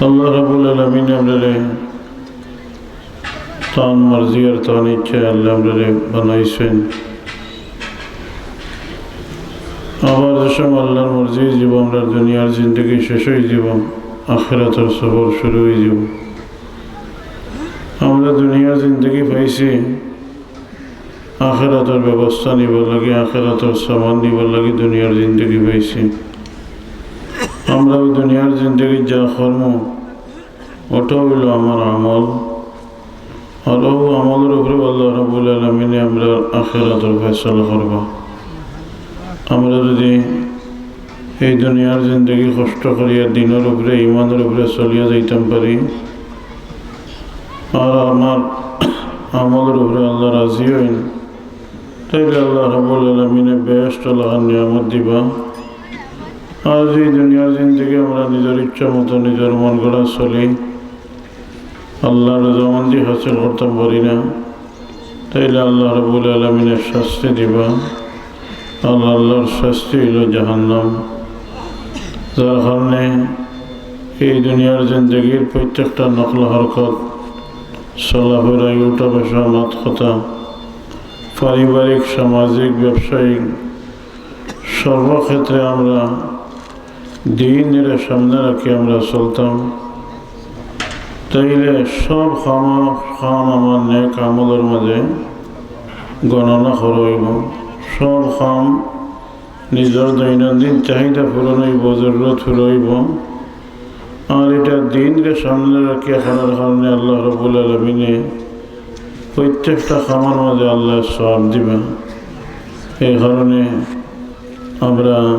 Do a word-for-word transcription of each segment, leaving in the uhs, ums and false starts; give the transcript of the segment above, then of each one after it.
আল্লাহ রাব্বুল আলামিন আমরারে তান মর্জি আর তান ইচ্ছায় আল্লাহ আমরারে বানাইছইন। আবার যে সময় আল্লাহর মর্জি অইযিবো, আমরার দুনিয়ার জিন্দেগি শেষ অইযিবো, আখিরাতর সফর শুরু অইযিবো। আমরা দুনিয়ার জিন্দেগি পাইছি আখিরাতর ব্যবস্থা নিবার লাগি, আখিরাতর সামান নিবার লাগি দুনিয়ার জিন্দেগি পাইছি। আমরা অউ দুনিয়ার জিন্দেগিত যা করমু, অটা অইলো আমরার আমল। আর অউ আমলর উপরে আল্লাহ রাব্বুল আলামিনে আমরার আখিরাতর ফয়সালা করবা। আমরা যুদি এই দুনিয়ার জিন্দেগি কষ্ট করিয়া দিনর উপরে, ইমানর উপরে চলিয়া যাইতাম পারি, আর আমরার আমলর উপরে আল্লাহ রাজি অইন, তাইলে আল্লাহ রাব্বুল আলামিনে বেহেশত লাখান নিয়ামত দিবা। আর যুদি দুনিয়ার জিন্দেগি আমরা নিজর ইচ্ছা মতো, নিজর মন গড়া চলি, আল্লাহর রজামন্দি হাসিল করতাম পারি না, তাইলে আল্লাহ রাব্বুল আলামিনে শাস্তি দিবা। আর আল্লাহর শাস্তি অইলো জাহান্নাম। যার কারণে এই দুনিয়ার জিন্দেগির প্রত্যেকটা নকল হরকত, চলাফেরা, উঠা বসা, মাত কথা, পারিবারিক, সামাজিক, ব্যবসায়িক, সর্বক্ষেত্রে আমরা দিনরে সামনে রাখি আমরা চলতাম, তাইলে সব কাম, কাম আমার নেক আমলর মাঝে গণনা করা অইবো। সব কাম নিজর দৈনন্দিন চাহিদা পূরণ অইবো, জরুরত পুরা অইবো। আর ইটা দিনরে সামনে রাখিয়া করার কারণে আল্লাহ রাব্বুল আলামিনে প্রত্যেকটা কামর মাঝে আল্লাহ সওয়াব দিবা। এই কারণে আমরা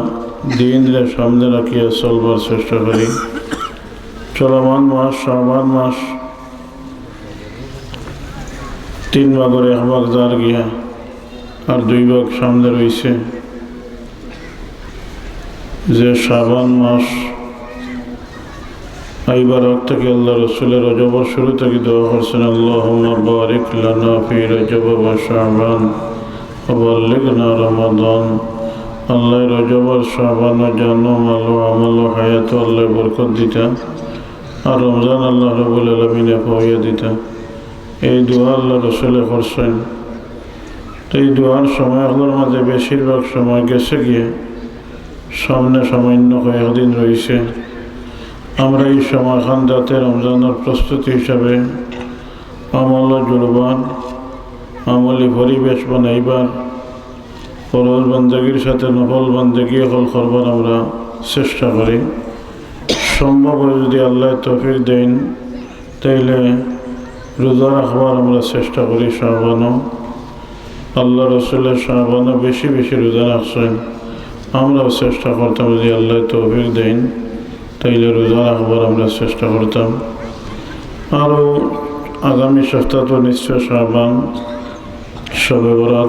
দিনরে সামনে রাখিয়া চলবার চেষ্টা করি। চলমান মাস, শাবান মাস, তিন ভাগর এক ভাগ যার গিয়া, আর দুই ভাগ সামনে রইছে। যে শাবান মাস আইবার আগ থাকি আল্লাহ রসুলে রজবর শুরু থাকি দোয়া করছেন, "আল্লাহুম্মা বারিক লানা ফি রজব ওয়া শাবান ওয়া বাল্লিগনা রমাদান।" আল্লাহ রজব আর শাবান ও জানো, মালো, আমলো, হায়াতো আল্লাহ বরকত দিতা। আর রমজান আল্লাহ রাব্বুল আলামিনে পাওয়াইয়া দিতা। এই দোয়া আল্লাহ রসুলে করছেন। তো এই দোয়ার সময় অকলর মাঝে বেশিরভাগ সময় গেছে গিয়া, সামনে সামান্য কয়েকদিন রইছে। আমরা এই সময়খান যাতে রমজানর প্রস্তুতি হিসাবে আমলো জুড়বার, আমলি পরিবেশ বানাইবার, ফরজ বান্দেগির সাথে নফল বান্দেগি অকল করবার আমরা চেষ্টা করি। সম্ভব অয় যুদি আল্লাহ তৌফিক দেইন, তাইলে রোজা রাখবার আমরা চেষ্টা করি শাবানো। আল্লাহ রসুলে শাবানো বেশি বেশি রোজা রাখছেন, আমরাও চেষ্টা করতাম যুদি আল্লাহ তৌফিক দেইন, তাইলে রোজা রাখবার আমরা চেষ্টা করতাম। আরও আগামী সপ্তাহ তো নিশ্চয় শাবান, শবে বরাত,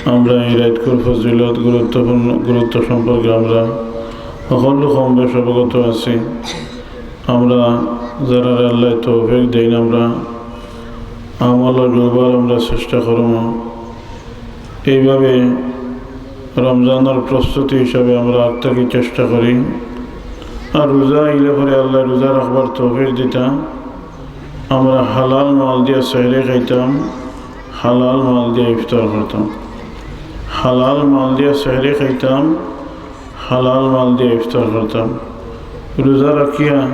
আমরা এই রাইতকুর ফজিলত, গুরুত্বপূর্ণ, গুরুত্ব সম্পর্কে আমরা সকল কম বেশ অবগত আছি। আমরা যারা আল্লাহ তৌফিক দেইন, আমরা আমলো জুড়বার আমরা চেষ্টা করমু। এইভাবে রমজানর প্রস্তুতি হিসাবে আমরা আগ থাকি চেষ্টা করি। আর রোজা আইলে পরে আল্লাহ রোজা রাখবার তৌফিক দিতা। আমরা হালাল মাল দিয়া সেহরি খাইতাম, হালাল মাল দিয়া ইফতার করতাম। হালাল মাল দিয়া সেহরি খাইতাম, হালাল মাল দিয়া ইফতার করতাম। রোজা রাখিয়া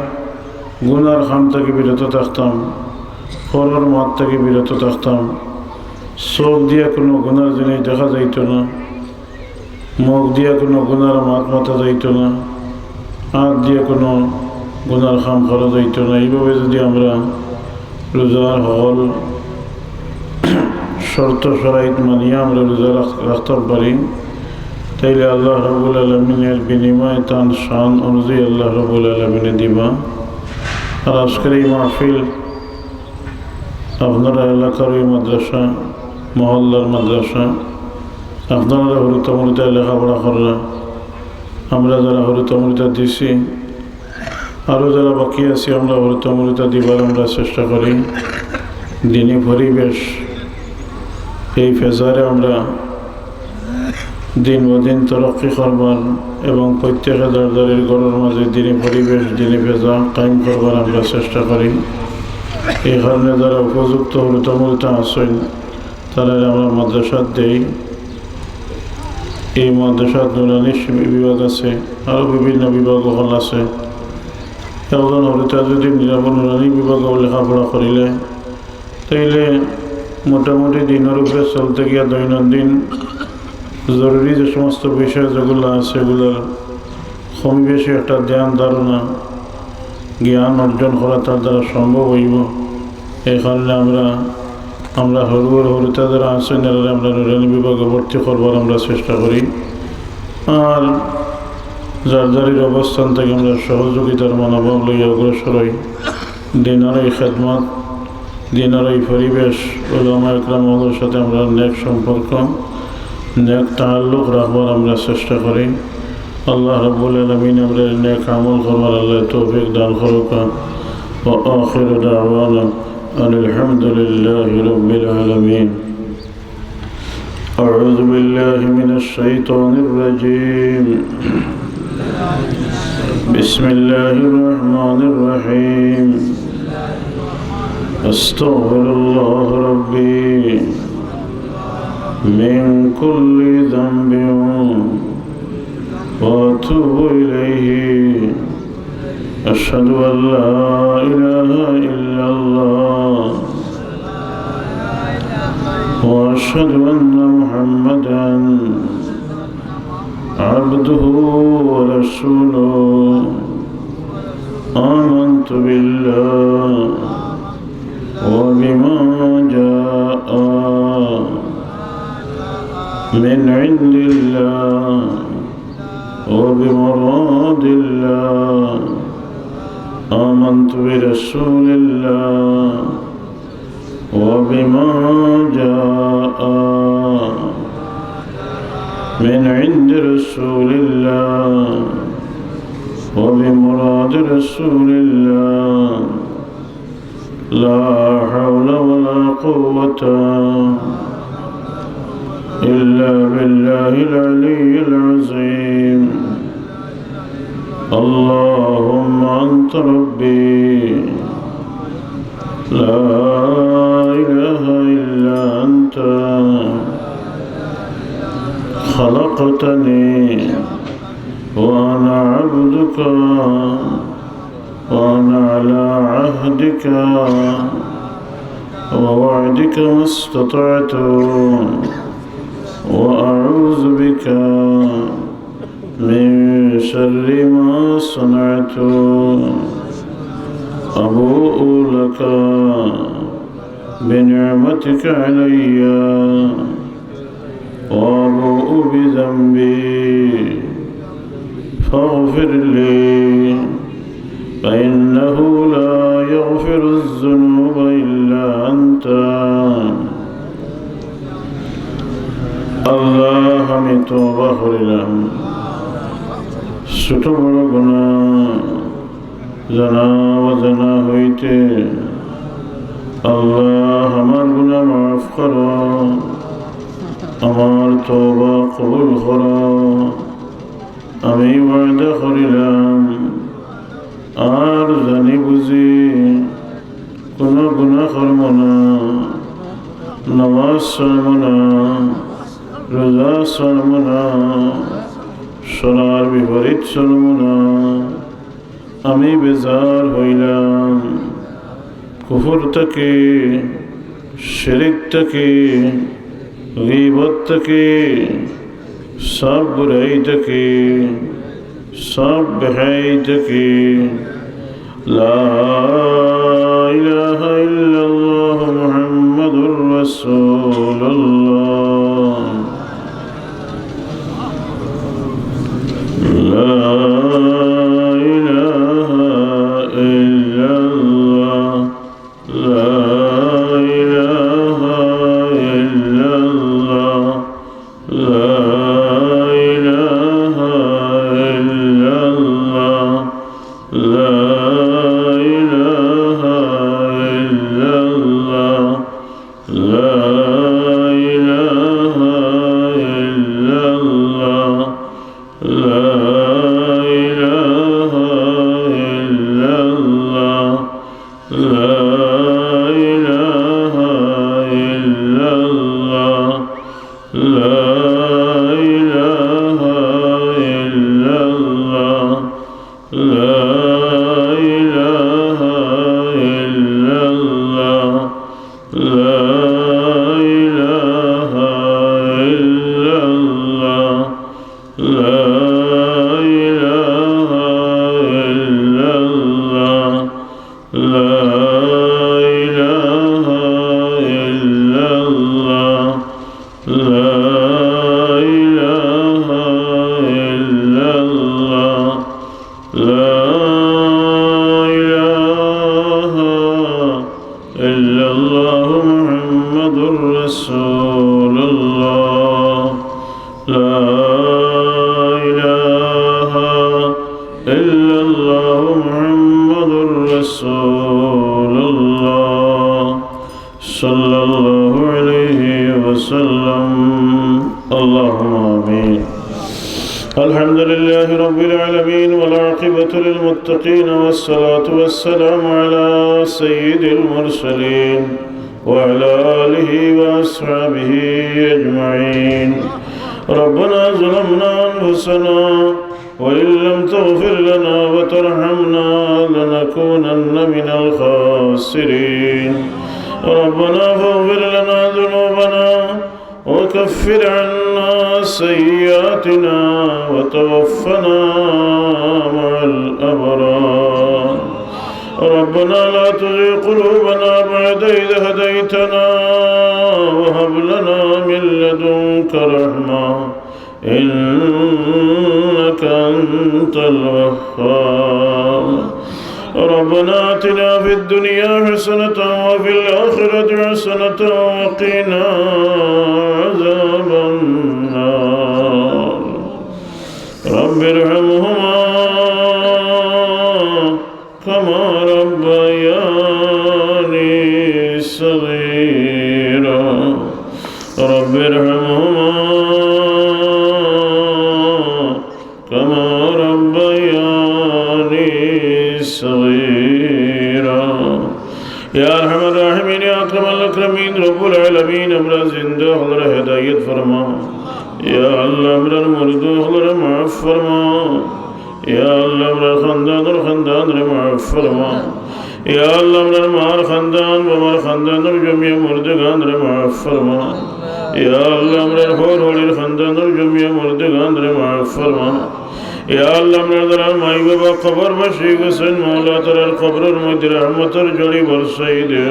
গুনার কাম থাকি বিরত থাকতাম, পরর মাত থাকি বিরত থাকতাম। চোখ দিয়া কুনু গুনার জিনিস দেখা যাইতো না, মুখ দিয়া কুনু গুনার মাত মাতা যাইতো না, আত দিয়া কুনু গুনার কাম করা যাইতো না। এইভাবে যুদি আমরা রোজার হকল শর্ত শরাইত মানিয়া আমরা রোজা রাখ-, রাখতাম পারি, তাইলে আল্লাহ রাব্বুল আলামিনের বিনিময়ে তান শান অনুযায়ী আল্লাহ রাব্বুল আলামিনে দিবা। আর আজকের এই মাহফিল আপনারা এলাকার ওই মাদ্রাসা, মহল্লার মাদ্রাসা, আপনারা হুরুতা মুরুতা লেখাপড়া কররা, আমরা যারা হুরুতা মুরুতা দিছি, আরও যারা বাকি আছি, আমরা হুরুতা মুরুতা দিবার আমরা চেষ্টা করি। দিনী পরিবেশ, এই ফেজারে আমরা দিন ব দিন তরক্কি করবার এবং প্রত্যেকে যার যার ঘরর মাঝে দিনী পরিবেশ, দিনী ফেজা কায়েম করবার আমরা চেষ্টা করি। এই কারণে যারা উপযুক্ত হুরুতা মুরুতা আছইন, তারারে আমরা মাদ্রাসাত দেই। এই মাদ্রাসাত নুরানি বিভাগ আছে, আরও বিভিন্ন বিভাগ অকল আছে। একজন হুরুতা যদি নিরাপদ নুরানি বিভাগ লেখাপড়া করিলে, তাইলে মোটামুটি দিনর উপরে চলতে গিয়া দৈনন্দিন জরুরি যে সমস্ত বিষয় যেগুলো আছে, এগুলোর কম বেশি একটা ধ্যান ধারণা, জ্ঞান অর্জন করা তার দ্বারা সম্ভব হইব। এই কারণে আমরা, আমরা হুরু হুরুতা যারা আছইন, এরারে আমরা নুরানি বিভাগে ভর্তি করবার আমরা চেষ্টা করি। আর যার যারির অবস্থান থেকে আমরা সহযোগিতার মনোভাব লইয়া অগ্রসর হই। দিনর এই খেদমত, দিনর এই পরিবেশ, উলামা একরাম অকলর সাথে আমরা নেক সম্পর্ক, নেক তাল্লুক রাখবার আমরা চেষ্টা করি। আল্লাহ রাব্বুল আলামিন আমরা নেক আমল করবার আল্লাহ তৌফিক দান করুক। وآخر دعوانا أن الحمد لله رب العالمين. أعوذ بالله من الشيطان الرجيم. بسم الله الرحمن الرحيم. أستغفر الله ربي من كل ذنب وأتوب إليه. أشهد أن لا إله إلا الله وأشهد أن محمدا عبده ورسوله. آمنت بالله وبما جاء من عند الله وبمراد الله. آمنت برسول الله وبما جاء من عند رسول الله وبمراد رسول الله. لا حول ولا قوة إلا بالله العلي العظيم. اللهم أنت ربي، لا إله إلا أنت، خلقتني وأنا عبدك، وأنا على عهدك ووعدك ما استطعت، وأعوذ بك من شر ما صنعت. أبوء لك بنعمتك علي وأبوء بذنبي فاغفر لي فإنه لا يغفر الذنوب إلا أنت. আল্লাহ, আমি তওবা করিলাম ছোট বড় গুনাহ জানা অজানা হইতে। আল্লাহ, আমার গুনাহ মাফ করো, আমার তওবা কবুল করো। আমি ওয়াদা করিলাম, আর জানি বুঝি কোনো গুনাহ করব না, নামাজ ছাড়ব না, রোজা ছাড়ব না, শরার বিপরীত চলব না। আমি বেজার হইলাম কুফর থাকি, শিরিক থাকি, গীবত থাকি, সব বুরাই থাকি, সব বেহায়াই থাকি। لا إله إلا الله محمد رسول الله. لا إله إلا الله. لا إله إلا الله. لا إله إلا الله. لا إله لا إله إلا الله. لا إله إلا الله. لا إله إلا الله. لا إله إلا الله. لا إله إلا الله. لا إله إلا الله. لا إله إلا الله. لا إله إلا الله محمد رسول الله. لا إله إلا الله محمد رسول الله. صلى الله عليه وسلم. اللهم آمين. الحمد لله رب العالمين، والعاقبة للمتقين، والصلاة والسلام على سيد المرسلين وعلى آله وأصحابه أجمعين. ربنا ظلمنا أنفسنا وإن لم تغفر لنا وترحمنا لنكونن من الخاسرين. ربنا فاغفر لنا ذنوبنا وكفر عنا سيئاتنا وتوفنا مع الأبرار. ربنا لا تزغ قلوبنا بعد إذ هديتنا وهب لنا من لدنك رحمة إنك أنت الوهاب. ربنا آتنا في الدنيا حسنة وفي الآخرة حسنة وقنا عذاب النار. رب ارحمهما كما ربياني صغيرا. رب ارحمهما كما ربياني صغيرا. يا أرحم الراحمين، يا أكرم الأكرمين، رب العالمين، আমরার জিন্দা অকলরে হেদায়েত ফরমা। ইয়া আল্লাহ, আমরার মুর্দা অকলরে মাফ ফরমা। ইয়া আল্লাহ, আমরার খান্দানর খান্দানরে মাফ ফরমা। ইয়া আল্লাহ, আমরার মার খান্দান, বাবার খান্দানর জমিয়া মুর্দেগানরে মাফ ফরমা। ইয়া আল্লাহ, আমরার হউর হড়ির খান্দানর জমিয়া মুর্দেগানরে মাফ ফরমা। ইয়া আল্লাহ, আমরার যারার মাই বাবা কবরবাসী অইগেছইন, মাওলা, তারার কবরর মধ্যে রহমতর ঝড়ি বরসাই দে।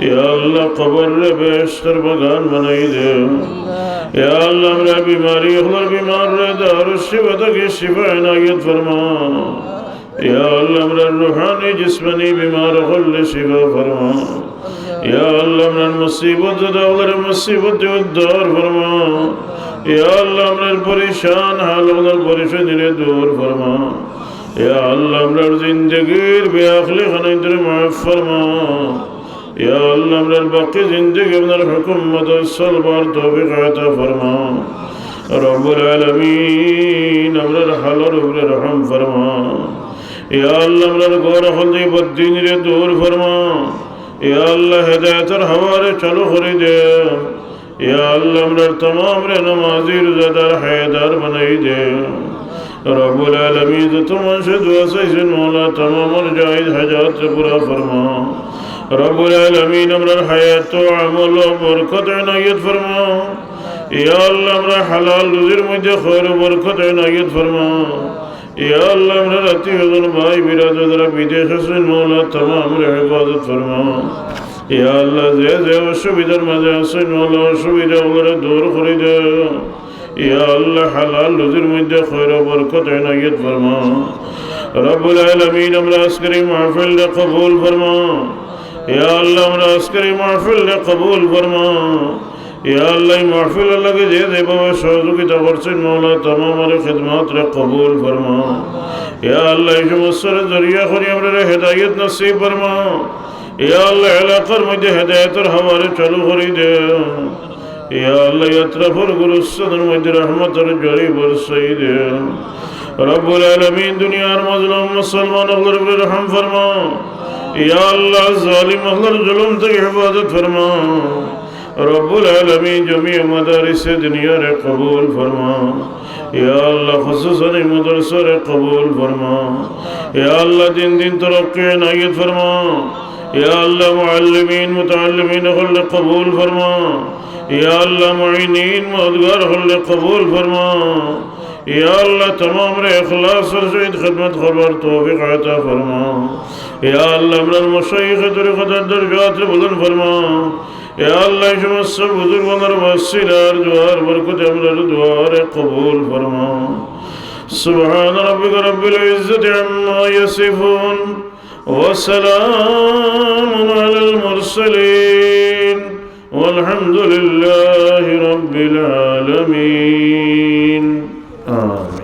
ইয়া আল্লাহ, কবররে বেহেশতর বাগান বানাই দে। ইয়া আল্লাহ, আমরার বিমারি অকলর বিমাররে দারুশ শিফা থাকি শিফা এনায়েত ফরমা। ইয়া আল্লাহ, আমরার রুহানি জিসমানি বিমার অকলরে শিফা ফরমা। ইয়া আল্লাহ, আমরার মুসিবত জদা অকলরে মুসিবত থাকি উদ্ধার ফরমা। ইয়া আল্লাহ, আমরার পরেশান হাল অকলর পরেশানিরে দূর ফরমা। ইয়া আল্লাহ, আমরার জিন্দেগির বেআখলি খানাইন্তরে মাফ ফরমা। ইয়া আল্লাহ, আমরার বাকি জিন্দেগি আপনার হুকুম মতো চলবার তৌফিক আতা ফরমা। রব্বুল আলামিন, আমরার হালর উপরে রহম ফরমা। ইয়া আল্লাহ, আমরার ঘর অকলদি বদদিনরে দূর ফরমা। ইয়া আল্লাহ, হেদায়েতর হাওয়ারে চালু করি দে। ইয়া আল্লাহ, আমরার তামামরে নামাজি রোজাদার হায়াতদার বানাই দে। রব্বুল আলামিন, যত মানষে দোয়া চাইছইন মাওলা, তামামর জায়েজ হাজাতরে পুরা ফরমা। রব্বুল আলামিন, আমরার হায়াত ও আমলো বরকত এনায়েত ফরমা। ইয়া আল্লাহ, আমরার হালাল রুজির মধ্যে খৈর ও বরকত এনায়েত ফরমা। ইয়া আল্লাহ, আমরার আত্মীয় স্বজন, ভাই বিরাদর যারা বিদেশ আছইন মাওলা, তামামরে হেফাজত ফরমা। ইয়া আল্লাহ, যে যে অসুবিধার মাঝে আছইন মাওলা, অসুবিধা অকলরে দূর করি দে। ইয়া আল্লাহ, হালাল রুজির মধ্যে খৈর ও বরকত এনায়েত ফরমা। রব্বুল আলামিন, আমরার আজকের এই মাহফিলরে কবুল ফরমা। ইয়া আল্লাহ, আমরার আজকের এই মাহফিলরে কবুল ফরমা। ইয়া আল্লাহ, এই মাহফিলর লাগি যে যেভাবে সহযোগিতা করছইন মাওলা, তামামর খেদমতরে কবুল ফরমা। ইয়া আল্লাহ, এই সমস্তরে জরিয়া করি আমরারে হেদায়েত নসিব ফরমা। ইয়া আল্লাহ, এলাকার মধ্যে হেদায়েতর হাওয়ারে চালু করি দে। ইয়া আল্লাহ, এই আতরাফর গুলিস্তানর মধ্যে রহমতর ঝড়ি বরসাই দে। রব্বুল আলামিন, দুনিয়ার মজলুম মুসলমান অকলর উপরে রহম ফরমা। ইয়া আল্লাহ, জালিম অকলর জুলুম থাকি হেফাজত ফরমাও। রব্বুল আলামিন, জমিয়ে মাদারিসে দিনিয়ারে কবুল ফরমাও। ইয়া আল্লাহ, খুসুসান ই মাদ্রাসারে কবুল ফরমাও। ইয়া আল্লাহ, দিন দিন তরক্কি এনায়েত ফরমাও। ইয়া আল্লাহ, মুআল্লিমিন, মুতাআল্লিমিন অকলরে কবুল ফরমাও। ইয়া আল্লাহ, মুঈনিন, মদদগার অকলরে কবুল ফরমাও। ইয়া আল্লাহ, তামামরে ইখলাসর সহিত খিদমত করবার তৌফিক আতা ফরমাও। ইয়া আল্লাহ, আমরার মাশায়েখে তরিকতর দরজাতরে বুলন্দ ফরমাও। ইয়া আল্লাহ, ই সমস্ত বুজুর্গর ওসিলায় আর দোয়ার বরকতে আমরার দোয়ারে কবুল ফরমাও। سبحان ربك رب العزة عما يصفون، وسلام على المرسلين، والحمد لله رب العالمين. آمين.